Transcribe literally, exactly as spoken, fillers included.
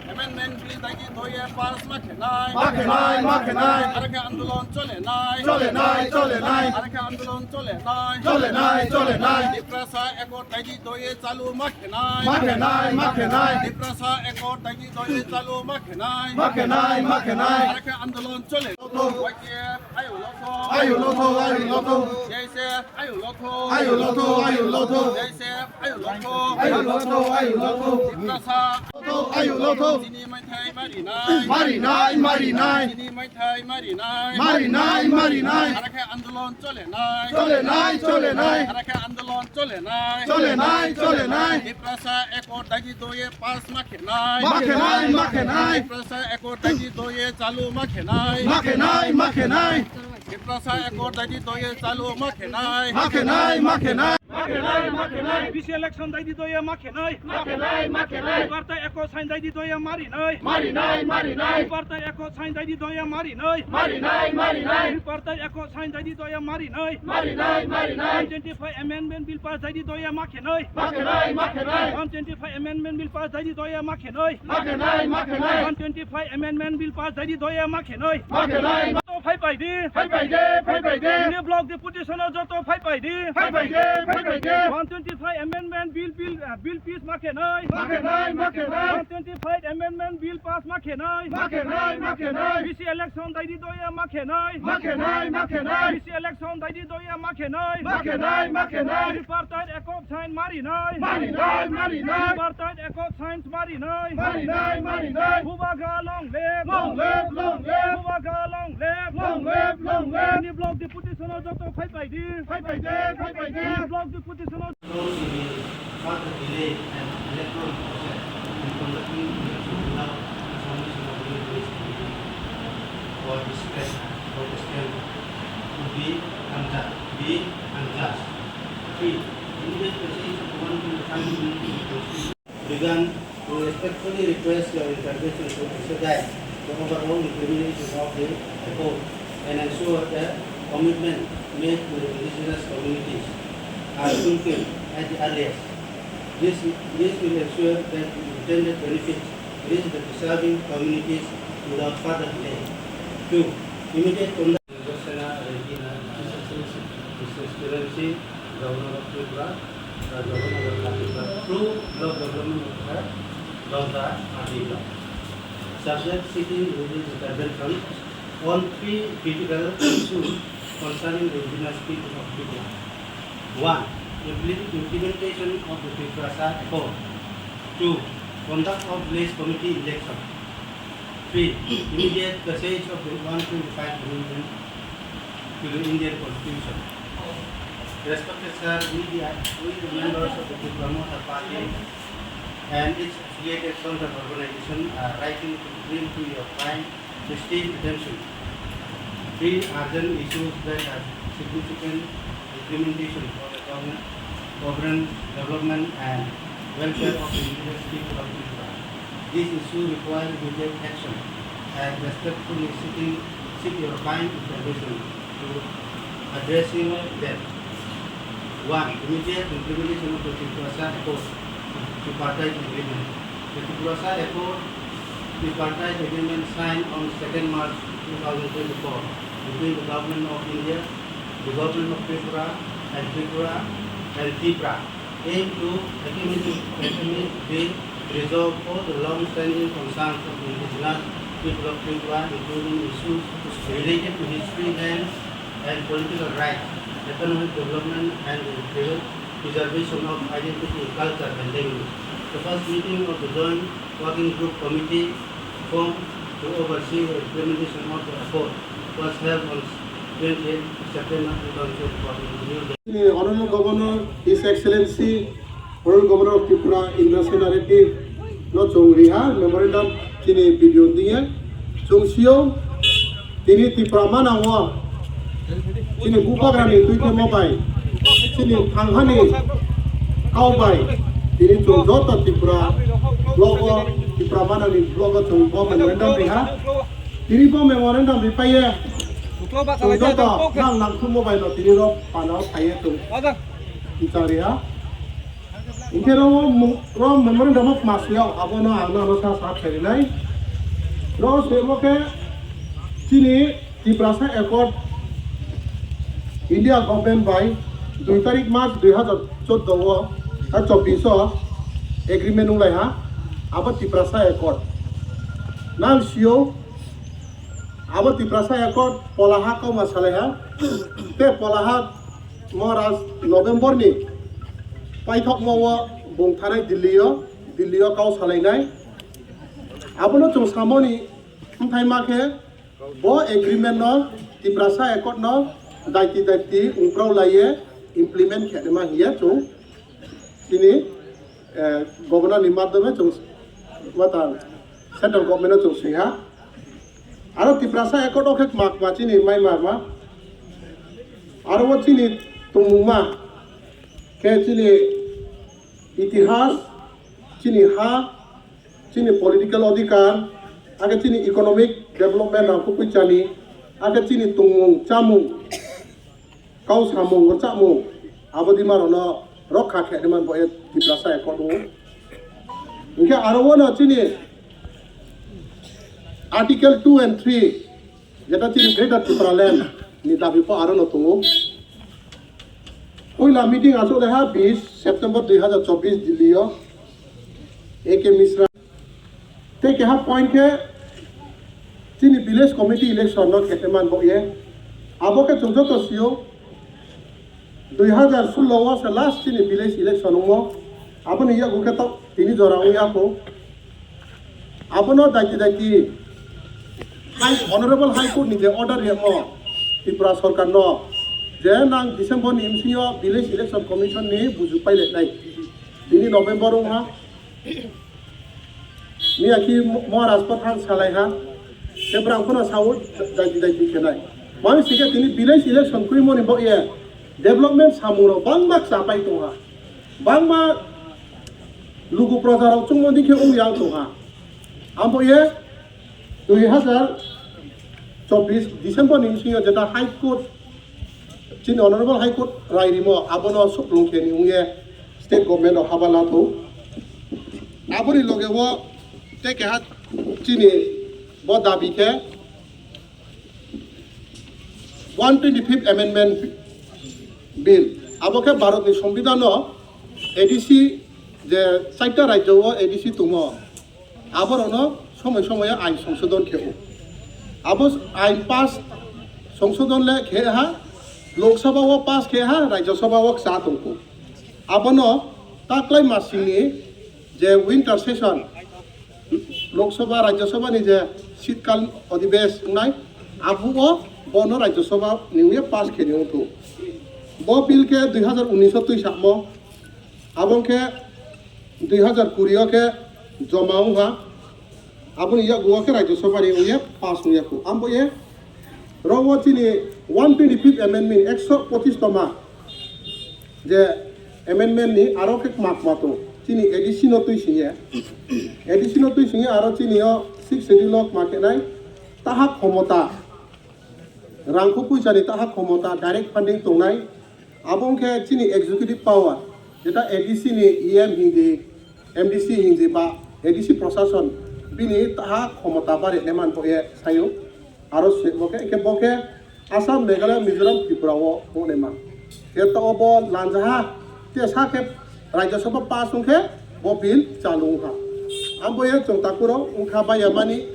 Amendment bill daidi doye pass ma khenai. Ma khenai, ma khenai. Arakhe andolon cholenai. Cholenai, cholenai. Arakhe andolon cholenai. Cholenai, cholenai. Tiprasa Accord daidi doye chalu ma khenai. Ma khenai, ma khenai. Tiprasa Accord daidi doye chalu ma khenai. Ma khenai, ma khenai. Arakhe andolon chole. Loto. Y C F, ayu loto. Ayu loto, ayu loto. J C F, ayu loto. Ayu loto, ayu loto. J C F, ayu loto. Ayu loto, ayu loto. Tiprasa. Loto, ayu loto. Chini maithai marinai. Marinai, marinai. Chini maithai marinai. Marinai, marinai. Arakhe andolon cholenai. Cholenai, cholenai. Arakhe andolon cholenai. Cholenai, cholenai. Tiprasa Accord daidi doye pass ma khenai. Ma khenai, ma khenai. Tiprasa Accord daidi doye chalu ma khenai. Ma khenai, ma khenai. Tiprasa Accord daidi doye chalu ma khenai. Ma khenai, ma khenai. Ma khenai, ma khenai. B C election daidi doye ma khenai. Ma khenai, ma khenai. Tripartite Accord sign daidi doye marinai. Marinai, marinai. Tripartite Accord sign daidi doye marinai. Marinai, marinai. Tripartite Accord sign daidi doye marinai. Marinai, marinai. One twenty-five Amendment Bill pass daidi doye ma khenai. Ma khenai, ma khenai. One twenty-five Amendment Bill pass daidi doye ma khenai. Ma khenai, ma khenai. One twenty-five Amendment Bill pass daidi doye ma khenai. Ma khenai, ma Joto phai pai di. Phai pai de, phai pai de. Chini block deputation o joto phai pai di. Phai pai de, phai pai de. One twenty-five Amendment Bill, Bill, uh, Bill pass ma khenai. Ma khenai, ma khenai. One twenty-five Amendment Bill pass ma khenai. Ma khenai, ma khenai. B C election daidi doye ma khenai. Ma khenai, ma khenai. B C election daidi doye ma khenai. Ma khenai, ma khenai. Tripartite Accord sign marinai. Marinai, marinai. Tripartite Accord sign marinai. Marinai, marinai. Bubagra long live. Long live, long live. Bubagra long live. Long live, long live. Chini block deputation o joto phai pai di. Phai pai de, phai pai de. Chini block deputation o Those who will further delay an electoral process in conducting election without consultation of the Village Committee or its press or its member would be unjust, be unjust. Three, immediate passage of one twenty-five amendment to the Constitution began. We respectfully request your intervention to expedite the overall implementation of the accord and ensure that commitment made to the indigenous communities are fulfilled at the earliest. This, this will ensure that the intended benefits reach the deserving communities without further delay. Two, immediate conduct Sena Regina, His Excellency, Governor of Tripura, the Governor of Tripura, through Block Development Officer, Dongka Tripura. Subject seeking immediate intervention on three critical issues concerning the indigenous people of Tripura. One, implement-, implementation of the Tiprasa Accord. Two, conduct of village committee election. Three, immediate passage of the one twenty-five amendment to the Indian Constitution. Respected sir, we the, we the members of the Tipra Motha Party and its affiliated social organization are writing to bring to your kind esteemed attention three urgent issues that have significant implementation for the government, government development and welfare of the indigenous people of Tripura. This issue requires immediate action and respectfully seeking, seek your kind intervention to addressing them. One, immediate implementation of the Tiprasa Accord, Tripartite Agreement. The Tiprasa Accord, Tripartite Agreement signed on second March two thousand twenty-four between the Government of India, the Government of Tripura, and Tripura and Tipra aim to ultimately, ultimately resolve all the long-standing concerns of the indigenous people of Tripura, including issues related to history, land, and political rights, economic development, and the preservation of identity, culture, and language. The first meeting of the Joint Working Group Committee formed to oversee the implementation of the accord was held on twenty-eighth September two thousand twenty-four in New Delhi. Honorable Governor, His Excellency, Honorable Governor of Tripura, Indrasena Reddy no chwng riha memorandum chini video diye. Chwng sio tini Tipra manao chini bubagrani tuitemo bai chini thanghani kau bai tini chwng joto Tripura blogo, Tipra manani blogo chwng bo memorandum riha. Tini bo memorandum ripaiye chwng joto nang nangkhukmo bai no tini rok panao phaiye chwng. Bichar riha. Hingke ro mo-, ro memorandum of masuyao abono ang nono sa sa kherinai. Ro sebo khe chini Tiprasa Accord India government bai dui tarik March dui hazar chordo o, ah, chobbish o agreement wnglai ha, abo Tiprasa Accord. Nang sio, abo Tiprasa Accord polaha kauma salai ha, te polaha Maharaj November ni paithokma o bung thanai Delhi o, Delhi o kau salainai. Abono chwng samoni wngthai ma khe, bo agreement no, Tiprasa Accord no daiti daiti ungprao laiye implement khe ma hiye chwng chini, eh, governor ni madhyome chwng wata central government no chwng swi ha. Aro Tiprasa Accord o khe ma, ma chini mai ma ma. Aro bo chini tongmung ma khe chini itihas, chini ha, chini political odhikar, ake chini economic development rang kupui chani, ake chini tongmung chamung, kau samung, rwchapmung, abo di mano no rokha khe man bo e Tiprasa Accord o. Hingke aro o no chini Article two and three, jeta chini Greater Tipraland ni dabi po aro no tongo. Puila meeting asuk leha bis September dui hazar chobbish Delhi o A K Mishra. Tei keha point khe chini village committee election no khe man bo ye. Abo khe chwng joto sio dui hazar sullo o se last chini village election wngo. Aboni yago khe to tini jora wngya kho. Abono daiti daiti High, Honorable High Court ni je order riyamo Tripura Sarkar no je nang December ni bisingo Village Election Commission ni buju paileknai tini November wngha. Miyaki Maharaj Pathan salai ha, te brang phano sao daiti daiti khenai. Mami sike tini village election kwimoni bo ye development samung rok bangma chapai tongha. Bangma lugu proja rok chungmo dikhe wng yang tongha. Ambo ye dui hazar chobbish December ni bisingo jeta High Court, chini Honorable High Court rai rimo abono suklung khe ni wngye state government o haba lato. Aboni loge o tei keha chini bo dabi khe one twenty fifth Amendment Bill. Abo khe Bharat ni Sambidhan o A D C je chaita rajyo o A D C tongo. Aborokno somoi somoi ain songsodon khe-o. Abo ain pass songsodon le khe ha, Lok Sabha o pass khe ha, Rajya Sabha o cha tongkho. Abono taklai masingni je winter session, Lok Sabha, Rajya Sabha ni je shitkal odhibesh wngnai, abo o bono Rajya Sabha ni wngya pass khe ni wngkho. Bo bill khe dui hazar unis o twi samo, abo khe dui hazar kuri o khe joma wngkha, aboni yago o khe Rajya Sabha ni wngya pass wngya kho. Ambo ye rogo chini one twenty fifth amendment, ekso pochis toma je amendment ni aro khe kma kma to chini A D C no twi singye, A D C no twi singye aro chini o sixth schedule o kma khe nai taha khomota, rangkho puisa ni taha khomota, direct funding tongnai. Abo wngkhe chini executive power, jeta A D C ni E M hindi, M D C hindi ba A D C prosason bini taha khomota ba rene man bo ye sayo. Aro se bo khe, khe bo khe Assam, Meghalaya, Mizoram, Tripura o wngnaima. Khe to bo lanjaha, te sa khe Rajya Sabha pass wngkhe bo bill chalu wngkha. Abo ye chwng takuro wngkha ba yamani.